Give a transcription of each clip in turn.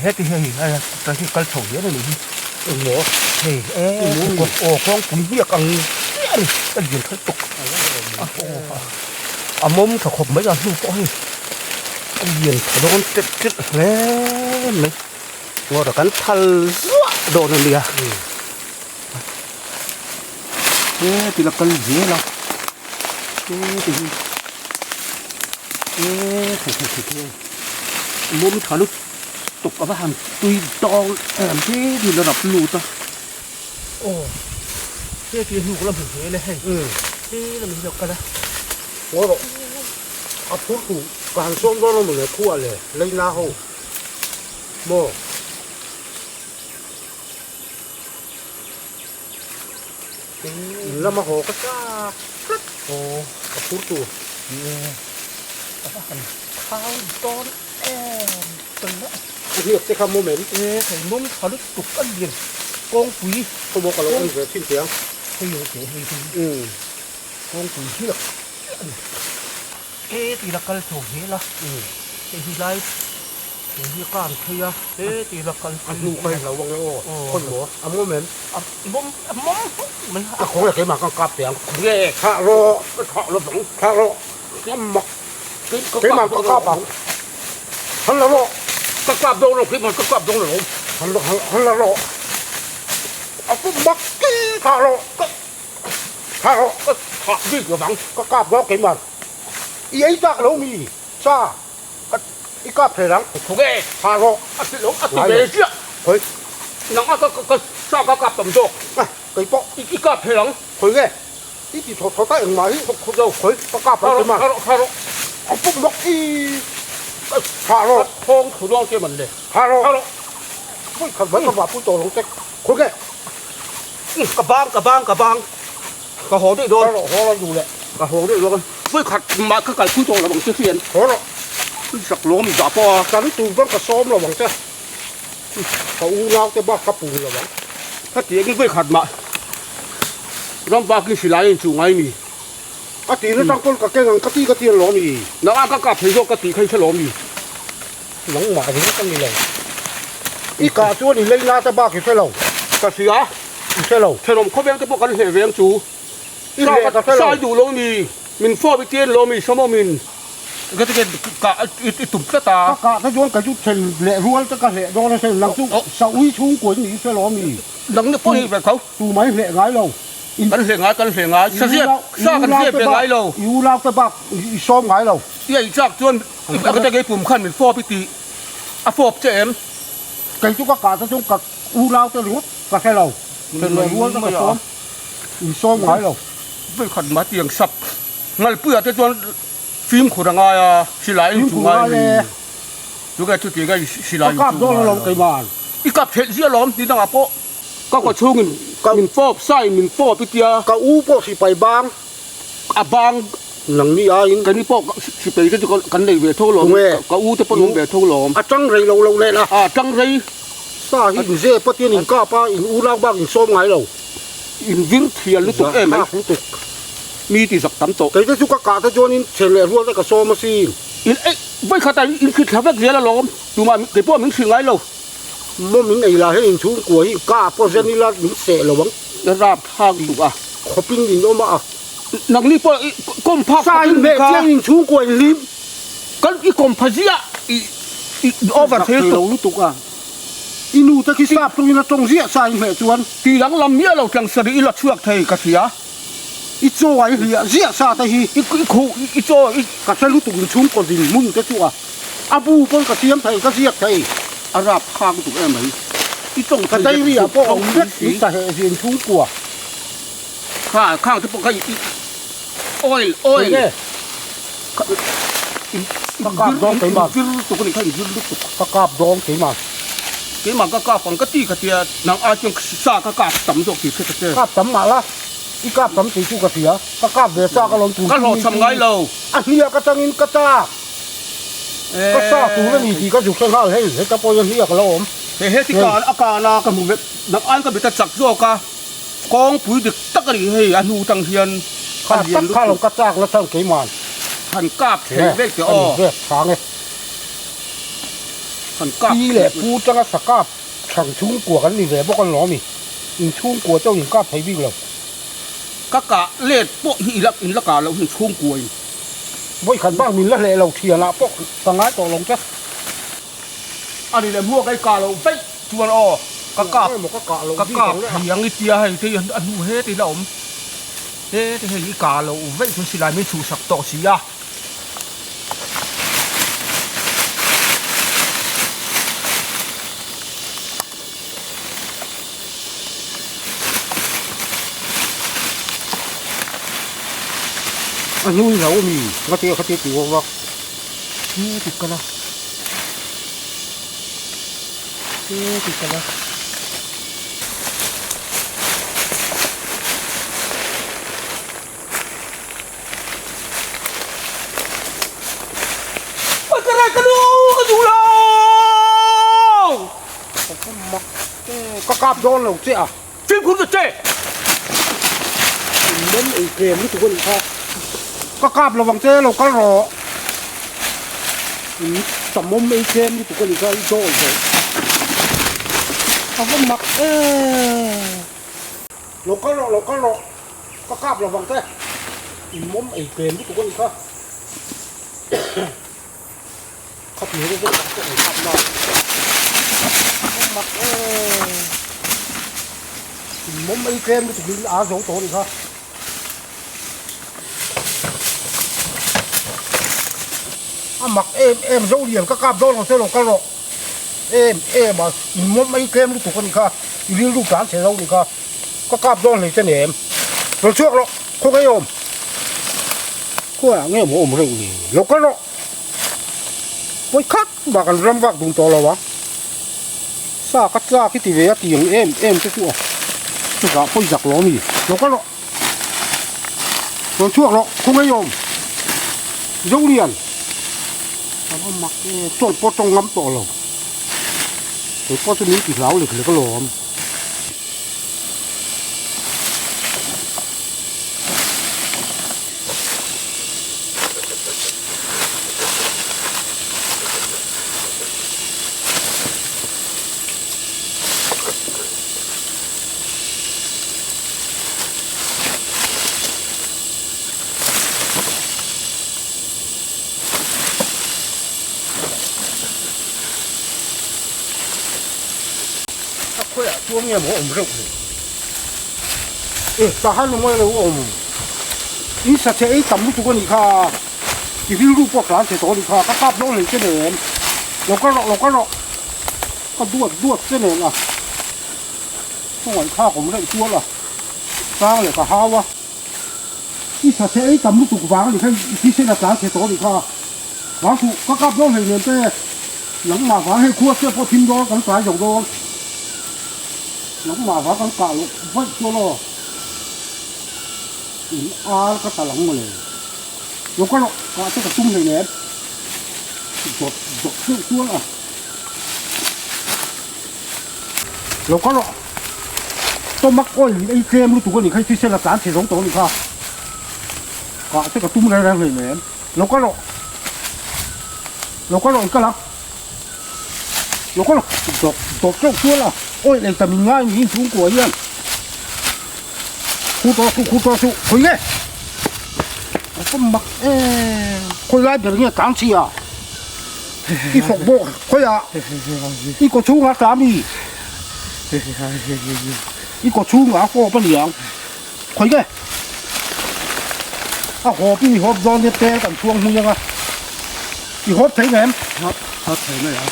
Heti hei a ta hi kal chho hian a nih hi. Engmaw? Hei e aw kawngpui biak ang chiah a ni. Ka lian kha tuk. A mawm tha khawp mai a hnu pawh hei a lian tha dawn telh telh hle mai. Ngawt a kan thal zuah dawn a nia. He ti la kal zel a he ti hi he thei thei thei thei mawm tha lut tuk a va han tui dawng em he ti la rap lut a aw he ti hnuk la hmu hle le hei he la min lo kal a ngawi rawh a phur tu ka han sawm dawn a mawle khuah leh leina ho maw. In lama haw ka chak tlat aw a phur tur. A va han thau dawn em tawlh a. A hniak te kha mawm em? E thei mawm tha lutuk a lian kawngpui. Khawmaw ka lo en ve thin teh ang. Hei hei hei hei hei kawngpui hniak chiah a ni. E ti la kal chho zel a. Hei hi lai Hei hi ka an phei a, he ti la kal A hnu kha i hlo ang e aw, khawi maw? A mawm em? A mawm, a mawm hawk mai a. A khaw nge keimah khan kap teh ang. Nge? Thlah rawh. Ka thlah lo vang. Thlah rawh. Ka mak. Keimah ka kap ang. Han la rawh. Ka kap dawn lo, keimah ka kap dawn lo. Han la, han la rawh. A pu mak ki thlah rawh. Ka thlah rawh. Ka thlah bik lo vang. Ka kap dawn keimah. I ei tak lo mi? Cha. I kap thei rang. Thu nge? Tha rawh. A ti lo, a ti ve chiah. Khawi. Nang a ka ka sa ka kap tam zawk. A, kei pawh. I kap thei rang. Khawi nge? I ti thaw thaw ta engmah hi. Khaw khaw zo. Khawi, ka kap rang keimah. Tha rawh, tha rawh. A pum bawk i. Tha rawh. Ka thawng thu dawn che man le. Tha rawh. Tha rawh. Khawi khat mai ka vah pui tawh lo che. Khawi nge? Ka bang, ka bang, ka bang. Ka haw daih dawn. Ka rawh haw lo duh leh. Ka haw daih dawn. Vawi khat mah ka kalpui tawh lo ang che hian. Haw rawh. I zak lawm dah pawh a. Kan tur dawn ka sawm lo ang che. Ka unau te bak ka pum lo ang. Ka ti engin vawi khat mah ram bakin silai a inchuh ngai mi. A tih na tang pawn ka keng ang ka ti ka ti alawm i. Nang a ka kap thei zawk ka tih kha i hre lawm i. Nangmah ringawt a ni lo. I kah chuan i lei na te bak i hre lo. Ka hria. I hre lo. Thenawm khawveng te pawh kan hleh veng chu. I hleh ka hre lo. Sai duh lo ni. Min fawp i tian lo mi sawmawmin. Ka ti kah i tum tlat a. Ka kah te chuan ka chu then leh rual te ka hleh dawn a hre nang chu saui chhungkua in ni i hre lo mi. Nang ni pawh hi ve kho. Tu mai hleh ngai lo. Kan hleh ngai kan hleh ngai. Sa ziat sa kan ziat ve ngai lo. I unau te bak i sawm ngai lo. I ei chak chuan ka te kei pum khan min fawp i tih a fawp che em? Kei chu ka kah te chuan ka unau te ringawt ka hre lo. Then leh rual te ka sawm in sawm ngai lo. Vawi khat mah tiang sap Ngalpuia te chuan fimkhur a ngai a, silai in chu ngai mi. Tunge chuti nge silai in chu ngai lo. I kap theih ziah lawm ni dangah pawh ka khaw chhungin min fawp sai min fawp i tia. Ka u pawh sipai bang. A bang nang ni aiin. Kani pawh sipai te chu kan nei ve tho lawm. Ka u te pawh an awm ve tho lawm. A tang rei lo lo leh la. A tang rei. Sa hi in zep a tian in kap a in unau bak in sawm ngai lo. In vir thial lutuk em mai. Lutuk. Mi ti zak tam tawh. Kei te chu ka kah te chuan in chhe leh rual te ka sawm asin. In ei vawi khat ah in thli thla vek zel alawm. Tumah kei pawh min hrilh ngai lo. Maw min ei lah hian in chhungkua hi ka pawh zen ila min seh lo ang. Rap thlak duh a. Khawpin in awm a. Nangni pawh i kawm phak Sa in hmeh chiang in chhungkua in hlim. Kan i kawm pha ziah i i over thei lo lutuk a. I nu te khi sap tawngin a tawng ziah sa in hmeh chuan. Ti danglam miah lo tlang sarih i la chhuak thei ka hria. I chaw a i hliah ziah sa te hi. I khuh i chaw i. Ka hre lutuk in chhungkaw din hmun te chu a. A bu pawn ka siam thei ka ziak thei. A rap khak lutuk em mai. I tawng Ka diary ah pawh a awm vek i ta heh zin chhungkua. Kha khang te pawh kha i oil oil. Enge? Ka kap dawng keimah. Vir lutuk a nih kha in vir lutuk. Ka kap dawng keimah. Keimah ka kap ang ka ti ka tia nang ai chuan sa ka kap tam zawk tih hre ka che. Kap tam mah la. I kap tam tih chu ka hria. Ka kap ve chak alawm tun. Ka hlawhchham ngai lo. A hniak atangin ka chak. Ka sa tur a ni tih ka zuk hre nghal hei heta pawh hian hliak a lo awm. He heti kan a kan a ka hmu vek nang aiin ka bit a chak zawk a kawngpui dik tak a nih hei a hnu tang hian ka lian lutuk. Kha lo ka chak la chang keiman. Han kap thei vek teh aw. Ka ni vek chang e. Han kap. Pi leh pu tanga sa kap thang chhungkua kan ni ve bawk a lawm i. In chhungkua chauh in kap thei bik lo. Ka kah let pawh hi i in la kah loh hi chhungkua in. Vawikhat bak min la hleh lo thianah pawh ka ngai tawh lo che. A ni leh hmuak ei kah loh veih chuan aw ka kap ka kap thei ang i tia hei te a hnu he te ila awm he te hei i kah loh veih chuan silai min chhuhsak tawh si a. A hnu i lo mi nga te kha te ti vak vak. He ti kal a he ti kal a. Ka rai ka lu ka duh lo. Ka kap dawn lo che a. Fimkhur ta che. Mem ei tlem lutuk a nih kha. Ka kap lovang che lo kal rawh. Tamawm ei tlem lutuk a nih kha i dawi zawh. A va mak em. Lo kal rawh lo kal rawh. Ka kap lovang che. Mawm ei tlem lutuk a nih kha. Khat ni ru vek ang pawh an kap na. Mak em. Mawm ei tlem lutuk in a zo tawh a nih kha. A mak em em zo lian ka kap dawn lo che lo kal rawh. Em em a in mawm ei tlem lutuk a nih kha. I rilru tlan chhe zo a nih kha. Ka kap dawn hlei che ni em. Lo chhuak rawh khaw ngei awm. Khawiah nge maw awm reuh ni. Lo kal rawh. Pawi khat bak an ram vak dun tawh lo ang. Sa ka tlak i ti ve a ti ang em em te chu a. Chuvah pawi zak lo a mi. Lo kal rawh. Lo chhuak rawh khaw ngei awm. Zolian. A va mak e tawng pawh tawng ngam tawh lo. Kei pawh chu min ti hlau lek lek alawm. A khawiah chuan nge maw awm reuh ni? E, tah hian nungawi lo awm. In sa chhe ei tam lutuk a nih kha. I rilru pawh tlan chhe tawh a nih kha. Ka kap hlawh hlei che nen. Lo kal rawh, lo kal rawh. Ka duat duat che nen a. Khawngaih thlak awm reuh chuan a. Sang leh ka hau a. I sa chhe ei tam lutuk vang a nih kha. I thisen a tlan chhe tawh a nih kha. Vang suh, ka kap dawn hlei nen te. Nangmah vang hei khua chiah pawh thim dawn kan tlai zo dawn. Nangmah vang kan kah loh vaih chuan aw. In ar ka tal ang mawle. Lo ka rawh kah che ka tum hlei nen. Dawt dawt deuh chuan a. Lo ka rawh. Stomach oil in ei tlem lutuk a nih kha i thisen a tlan chhe zo tawh a nih kha. Kah che ka tum reng reng hlei nen. Lo ka rawh. Lo ka rawh i kal ang. Lo ka rawh dawt dawt deuh chuan a oil ei tam in ngai niin chhungkua hian khu tawh suh khu tawh suh khawi nge a ka mak em khawi lai ber nge tlang chhia i fawk bawk khawiah i kaw chhungah tla mi i kaw chhungah a fawp a niang. Khawi nge? A hawp in i hawp dawn nia tel kan chhuang hmui anga i hawp thei ngem? Hawp hawp thei mai ang.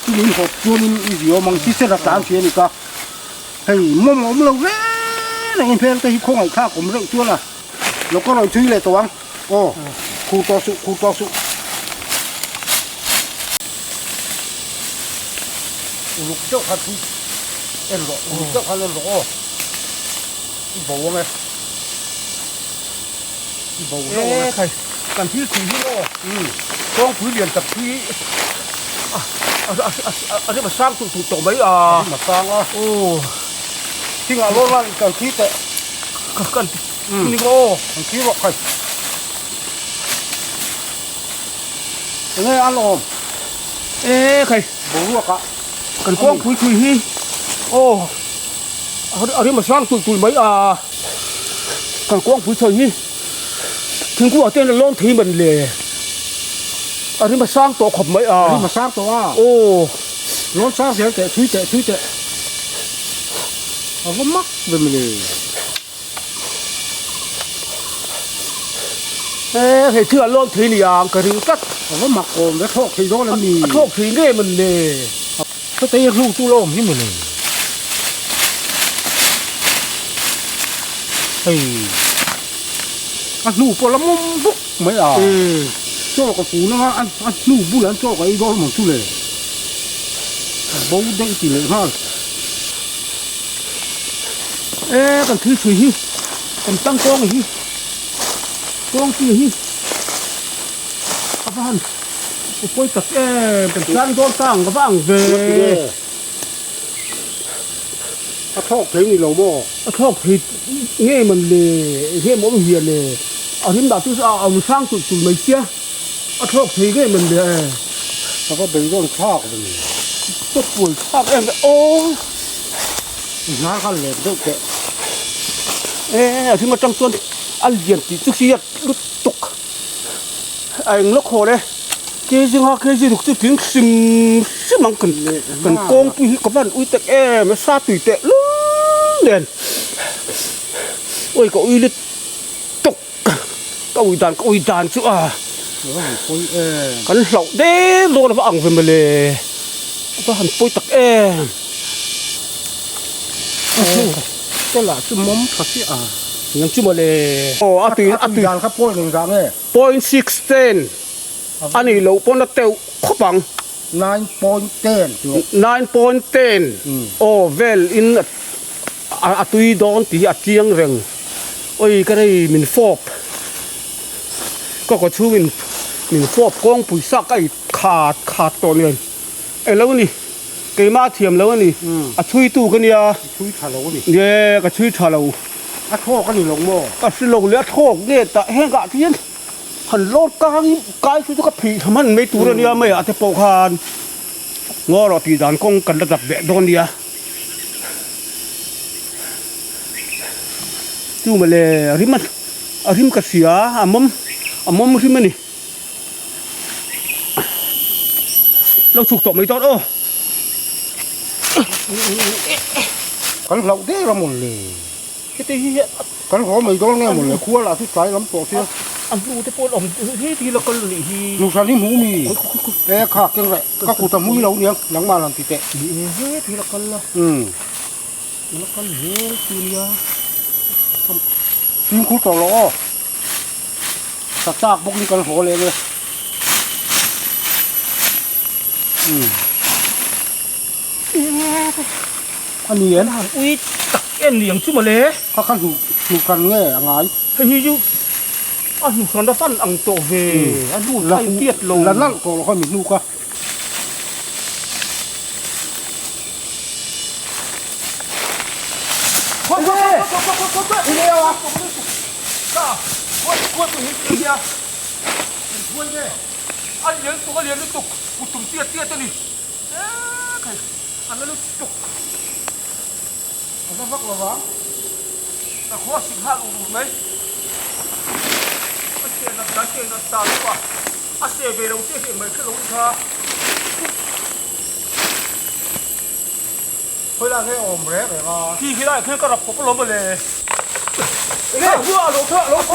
Chumi in hawp chuan in i ziawm ang thisen a tlan si a ni ka. Hei mawm a awm lo reng reng in hmel te hi khawngaih thlak awm reuh chuan a lo ka rawn chhui leh tawh ang. Aw khur tawh suh khur tawh suh. Uluk deuh khan thui en rawh uluk deuh khan en rawh aw. I bo ang e. I bo hlauh ang e. E khai, kan thil thui hi maw? Umm. Kawngpui lian tak hi a a a a rem a sang tuh tuh tawh mai a. A rem a sang a. Aw. Thingah lawr lan kan thi teh. Ka kan ni maw? Kan thi rawh khai. Enge a lawm? E khai boruak ah kan kawngpui thui hi aw a rim a sang tulh tulh mai a kan kawngpui chhawi hi thingkung ah te hian a lawn thei man le a rim a sang tawh khawp mai a a rim a sang tawh a aw lawn sang zel teh thui teh thui teh a va mak ve mawle. E hei thil a lawn thei ni ang ka ring tlat. A va mak awm ve thlawk thei dawn a mi. A thlawk thei ngei mawn le. Heta i hnu chu la awm hi mawle. Hei a hnu pawh la mawm bawk mai a. Chaw ka fun anga a hnu bulah an chaw ka ei dawn mawn chu le. A bo daih ti leh nghal. E kan thil chhui hi kan tangkawng hi kawngpui hi a va han pawi tak em kan tlang dawn ta ang ka va ang ve a thlawk thei ni lo maw a thlawk thei nge man le nge maw awm hian le a hlim dah chu a awm hrang tulh tulh mai sia a thlawk thei nge man le a va beidawn thlak ve ni ka puai thlak em aw. Hnar kha let deuh teh. E a hrim atang chuan a lian tih chu hriat lutuk a eng lawk haw le kg nga kg ruk chu tling hrim hrim ang kan kan kawngpui hi ka van ui tak em a sa tui teh lul nen awi ka ui lutuk ka ui dan ka ui dan chu a kan hlauh deuh dawn a va ang ve mawle a va han pawi tak em. Te lah chu mawm tha chiah a. Nang chu mawle. Aw a tui a tui dan kha point engzah nge? Point 6 10 a nih loh pawn a teuh khawp ang. 9.10 tih rawh. 9.10 aw vel in a tui dawn tih hi a chiang reng. Oi ka rei min fawp ka kaw chhungin min fawp kawngpui sak a i khat khat tawh nen eng lo ni keimah a thiam lo a ni a chhui tu ka nia. I chhui tha lo a ni. Nge ka chhui tha lo. A thlawk a ni lo maw? Ka hre lo leh a thlawk nge tah hengah hian han lawr kang kai chu chu ka phih thla hman mai tur a nia mai ah te pawh khan ngaw rawh tih dan kawng kan la dap leh dawn nia. Chu mawle a rim a rim ka hria a mawm a mawm hrim a ni. Lo chhuk tawh mai dawn aw. Kan hlauh der a mawle. Heti hi hian Kan haw mai dawn nge mawle khua lah chu tlai lam tawh sia. A hnu te pawh awm hi ti la kal nih hi. Nuhran hi hmu mi e kha keng reh ka kut a hmui lo nia nangmah lam ti teh. Ni e he ti la kal la. La kal zel chu nia. Fimkhur tawh lo aw. Ka chak bawk ni kan haw leh nge. A ni em? Ui tak em ni ang chu mawle. Kha kha hnu hnu hran nge a ngai. Hei hi chu a hnu hran a fan ang tawh ve. A hnu thai tiat lo. La nalh tawh lo kha mi hnu kha. A lian tuk a lian lutuk kut tum tiat tiat a ni. Ekhai a na lutuk. A va vak lo vang. Ka khua sik nghal ur ur mai. A se nat dan te nat dan chu a a se ve lo te hi mai hre lo ni kha. Khawi lai nge awm reng reng a. Khi khi lai khian ka rap khawp alawm mawle. Enge hua lo thla lo thla.